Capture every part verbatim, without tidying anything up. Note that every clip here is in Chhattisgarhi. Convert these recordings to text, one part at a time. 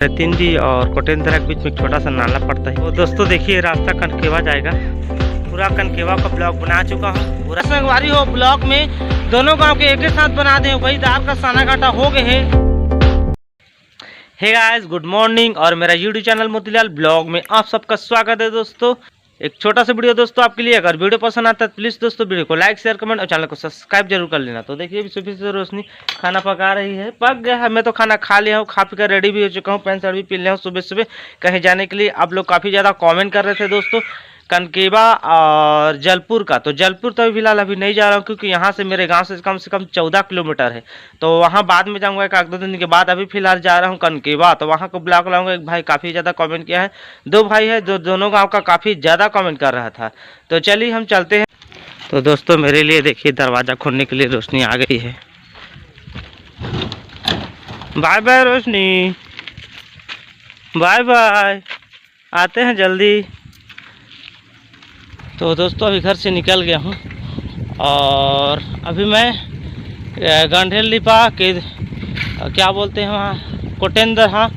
तिंदी और कोटेंद्रा के बीच में एक छोटा सा नाला पड़ता है। तो दोस्तों, देखिए, रास्ता कनकेवा जाएगा। पूरा कनकेवा का ब्लॉग बना चुका हूँ पूरा। संगवारी हो, ब्लॉग में दोनों गांव के एक ही साथ बना दे भाई, दार का साना घाटा हो गए है। हे गाइस, गुड मॉर्निंग और मेरा यूट्यूब चैनल मोतीलाल ब्लॉग में आप सबका स्वागत है दोस्तों। एक छोटा सा वीडियो दोस्तों आपके लिए, अगर वीडियो पसंद आता है तो प्लीज दोस्तों वीडियो को लाइक, शेयर, कमेंट और चैनल को सब्सक्राइब जरूर कर लेना। तो देखिए, अभी सुबह से रोशनी खाना पका रही है, पक गया है। मैं तो खाना खा लिया हूँ, खा पी कर रेडी भी हो चुका हूँ, पैंट शर्ट भी पहन लिया हूँ सुबह सुबह कहीं जाने के लिए। आप लोग काफ़ी ज़्यादा कमेंट कर रहे थे दोस्तों कनकेवा और जलपुर का। तो जलपुर तो अभी फिलहाल अभी नहीं जा रहा हूँ, क्योंकि यहाँ से मेरे गाँव से कम से कम चौदह किलोमीटर है। तो वहाँ बाद में जाऊँगा एक आध दो दिन के बाद। अभी फिलहाल जा रहा हूँ कनकेवा, तो वहाँ को ब्लॉग लाऊंगा। एक भाई काफ़ी ज़्यादा कमेंट किया है, दो भाई है जो दोनों गाँव का काफ़ी ज़्यादा कमेंट कर रहा था। तो चलिए, हम चलते हैं। तो दोस्तों, मेरे लिए देखिए, दरवाज़ा खोलने के लिए रोशनी आ गई है। बाय बाय रोशनी, बाय बाय, आते हैं जल्दी। तो दोस्तों, अभी घर से निकल गया हूँ और अभी मैं गंढेल लिपा के, क्या बोलते हैं वहाँ, कोटेंद्र, हाँ,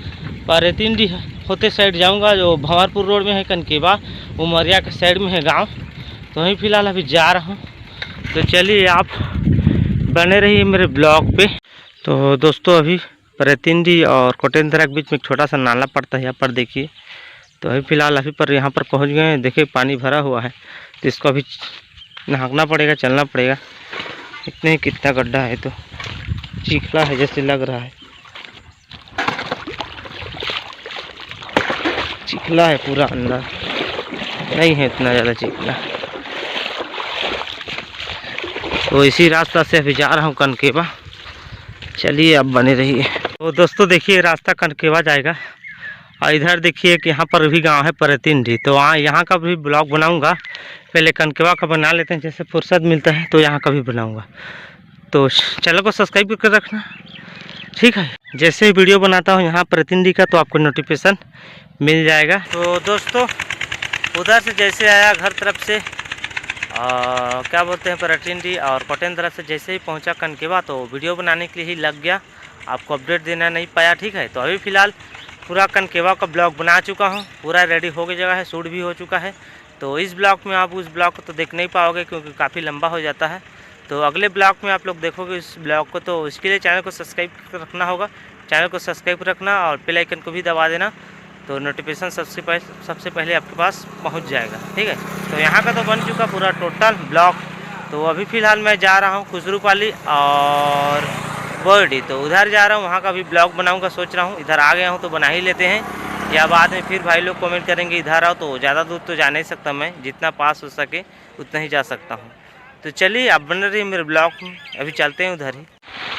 पर तीन डी होते साइड जाऊँगा, जो भंवरपुर रोड में है कनकेवा, उमरिया के साइड में है गांव। तो वहीं फिलहाल अभी जा रहा हूँ। तो चलिए, आप बने रहिए मेरे ब्लॉग पे। तो दोस्तों, अभी परतिंडी और कोटेंद्रा के बीच में एक छोटा सा नाला पड़ता है, यहाँ पर देखिए। तो अभी फिलहाल अभी पर यहाँ पर पहुँच गए हैं। देखिए, पानी भरा हुआ है, तो इसको अभी नहाना पड़ेगा, चलना पड़ेगा। इतने ही कितना गड्ढा है, तो चीखला है जैसे लग रहा है, चिखला है पूरा अंदर, नहीं है इतना ज़्यादा चिखला। तो इसी रास्ता से अभी जा रहा हूँ कनकेवा। चलिए, आप बने रहिए। तो दोस्तों, देखिए, रास्ता कनकेवा जाएगा और इधर देखिए कि यहाँ पर भी गांव है परतिंडी। तो वहाँ, यहाँ का भी ब्लॉग बनाऊँगा। पहले कनकेवा का बना लेते हैं, जैसे फुर्सत मिलता है तो यहाँ का भी बनाऊँगा। तो चैनल को सब्सक्राइब कर रखना, ठीक है। जैसे ही वीडियो बनाता हूँ यहाँ परतिंडी का, तो आपको नोटिफिकेशन मिल जाएगा। तो दोस्तों, उधर से जैसे आया घर तरफ से, आ, क्या बोलते हैं, परतिंडी और पटेन तरफ से जैसे ही पहुँचा कनकेवा, तो वीडियो बनाने के लिए ही लग गया। आपको अपडेट देना नहीं पाया, ठीक है। तो अभी फ़िलहाल पूरा कनकेवा का ब्लॉग बना चुका हूँ, पूरा रेडी हो गई जगह है, शूट भी हो चुका है। तो इस ब्लॉग में आप उस ब्लॉग को तो देख नहीं पाओगे, क्योंकि काफ़ी लंबा हो जाता है। तो अगले ब्लॉग में आप लोग देखोगे इस ब्लॉग को, तो इसके लिए चैनल को सब्सक्राइब रखना होगा। चैनल को सब्सक्राइब रखना और बेल आइकन को भी दबा देना, तो नोटिफिकेशन सबसे पहले, सबसे पहले आपके पास पहुंच जाएगा, ठीक है। तो यहाँ का तो बन चुका पूरा टोटल ब्लॉग। तो अभी फ़िलहाल मैं जा रहा हूँ खुसरूपाली और बोईडी, तो उधर जा रहा हूँ, वहाँ का भी ब्लॉग बनाऊँगा सोच रहा हूँ। इधर आ गया हूँ तो बना ही लेते हैं, या बाद में फिर भाई लोग कमेंट करेंगे इधर आओ, तो ज़्यादा दूर तो जा नहीं सकता मैं, जितना पास हो सके उतना ही जा सकता हूँ। तो चलिए, आप बने रहिए मेरे ब्लॉग में, अभी चलते हैं उधर ही।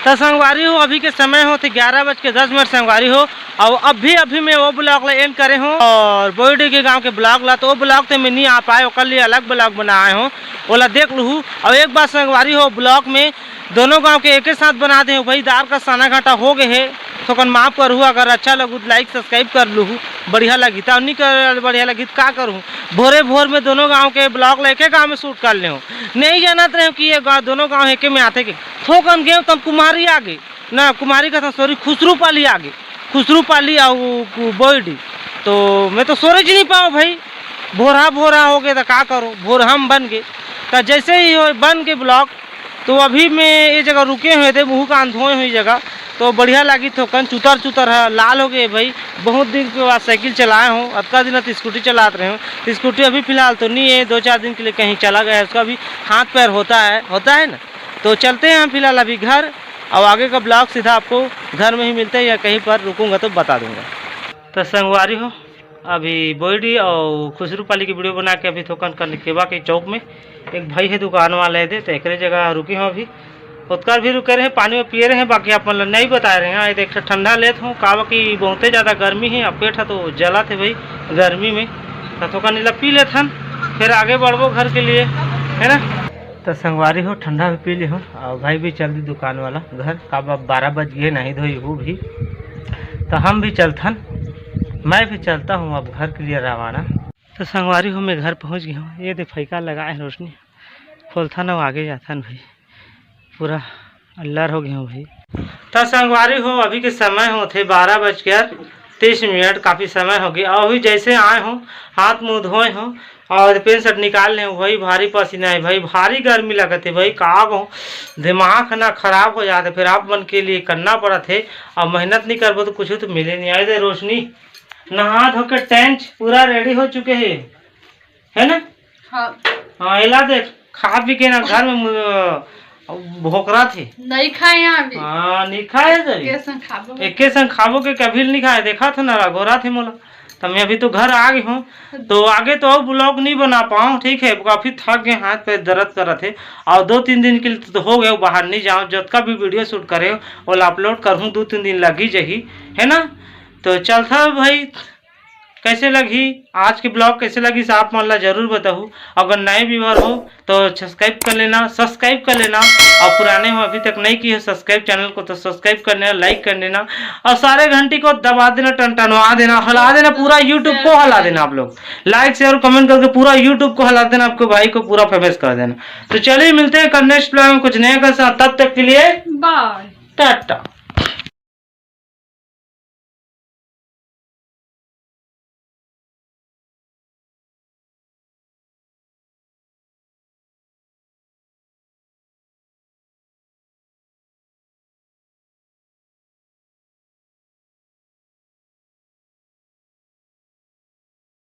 तो संगवारी हो, अभी के समय होत हे ग्यारह बज के दस मिनट संगवारी हो, और अभी अभी मैं वो ब्लॉग ला एंड करे हूँ और बोईडी के गांव के ब्लॉग ला, तो वो ब्लॉग ते मैं नहीं आ पाए, ओकर लिए अलग ब्लॉग बनाए हूँ, ओला देख लूहू। और एक बात संगवारी हो, ब्लॉग में दोनों गांव के एक साथ बना दे हूँ भाई, दार का साना घाटा हो गए है, थोकन माफ करू, अगर अच्छा लगू तो लाइक सब्सक्राइब कर लूहू, बढ़िया लगी तो, नहीं कर बढ़िया लगी तो का करूँ। भोरे भोर में दोनों गांव के ब्लॉग ला एके गांव में शूट कर ले हूँ, नहीं जानत रहे हूँ कि ये गाँव, दोनों गांव एके में आते के। थोकन गए तन कुमारी आगे, ना कुमारी का सॉरी, खुसरूपाली आगे, खुसरूपाली और बोईडी। तो मैं तो सोरे च नहीं पाऊँ भाई, भोरा भोरा हो गए तो का करो, भोरहा में बन गए। तो जैसे ही हो बन के ब्लॉग, तो अभी मैं ये जगह रुके हुए थे, मुँह कान धोए हुई जगह, तो बढ़िया लगी थोकन, चुतर चुतर है, लाल हो गए भाई। बहुत दिन के बाद साइकिल चलाए हूँ, अतका दिन तो स्कूटी चलाते रहे हूँ, स्कूटी अभी फिलहाल तो नहीं है, दो चार दिन के लिए कहीं चला गया है, उसका भी हाथ पैर होता है, होता है ना। तो चलते हैं हम फिलहाल अभी घर, और आगे का ब्लॉग सीधा आपको घर में ही मिलते हैं, या कहीं पर रुकूंगा तो बता दूंगा। तो संगवारी हो, अभी बोईडी और खुसरूपाली की वीडियो बना के अभी थोकन कनकेवा के चौक में एक भाई है दुकान वाले दे, तो एकरे जगह रुके हूँ अभी। ओतकर भी रुके रहे, पानी में पिए रहे, बाकी आप मन ल नहीं बताए रहे हैं। ये देख, ठंडा लेत हूँ, काबर कि बहुते ज़्यादा गर्मी है, अब पेट है तो जलत है भाई गर्मी में, तो थोकन एला पी लेथन, फिर आगे बढ़बो घर के लिए, है ना। तो संगवारी हो, ठंडा भी पी ली हूँ और भाई भी चल दी दुकान वाला घर, काबर बारह बज गए, नहीं धोई हूँ भी, तो हम भी चलथन, मैं भी चलता हूँ अब घर के लिए रवाना। तो संगवारी हो, मैं घर पहुँच गया हूँ। ये दे फैका लगा है रोशनी, खोलथन अउ आगे जाथन भाई, पूरा अल्लर हो गया हूँ भाई। तो संगवारी हो, अभी के समय होथे बारह बज के तीस मिनट, काफी समय हो गया। अभी जैसे आए हो, हाथ मुंह धोए हो और पैंट शर्ट निकाल ले, वही भारी पसीना है भाई, भारी गर्मी लगत है भाई, का कहूँ, दिमाग ना खराब हो जाते। फिर आप मन के लिए करना पड़त है, और मेहनत नहीं करबो तो कुछ तो मिले नहीं। आए दे रोशनी, नहा धो के टेंच पूरा रेडी हो चुके है, है ना? हाँ। हाँ, एला देख, खा पी के ना घर में मु-, भोकरा थे। नहीं खाए यहाँ अभी। हाँ, नहीं खाए अभी। एके संग खाबो। एके संग खाबो के कभी नहीं खाए, देखा था ना, गोरा थे मोला। तो मैं अभी तो घर आ गई हूँ, तो आगे तो और ब्लॉग नहीं बना पाऊँ, ठीक है, काफी थक गए, हाथ पैर दर्द करत है, और दो तीन दिन के लिए तो हो गया बाहर नहीं जाओ, जतका भी वीडियो शूट करे वो अपलोड करहूँ, दो तीन दिन लगी जही, है ना? तो चलता भाई, कैसे लगी आज के ब्लॉग, कैसे लगी आप मन ला जरूर बताहू। अगर नए व्यूअर हो तो सब्सक्राइब कर लेना, सब्सक्राइब कर लेना, और पुराने हो अभी तक नहीं किए हो सब्सक्राइब चैनल को तो सब्सक्राइब कर लेना, लाइक कर लेना, और सारे घंटी को दबा देना, टनटनवा देना, हिला देना, पूरा यूट्यूब को हिला देना आप लोग, लाइक शेयर कमेंट करके पूरा यूट्यूब को हिला देना, आपके भाई को पूरा फेमस कर देना। तो चलिए मिलते हैं कल नेक्स्ट ब्लॉग में कुछ नया के साथ, तब तक के लिए बाय। टाटा।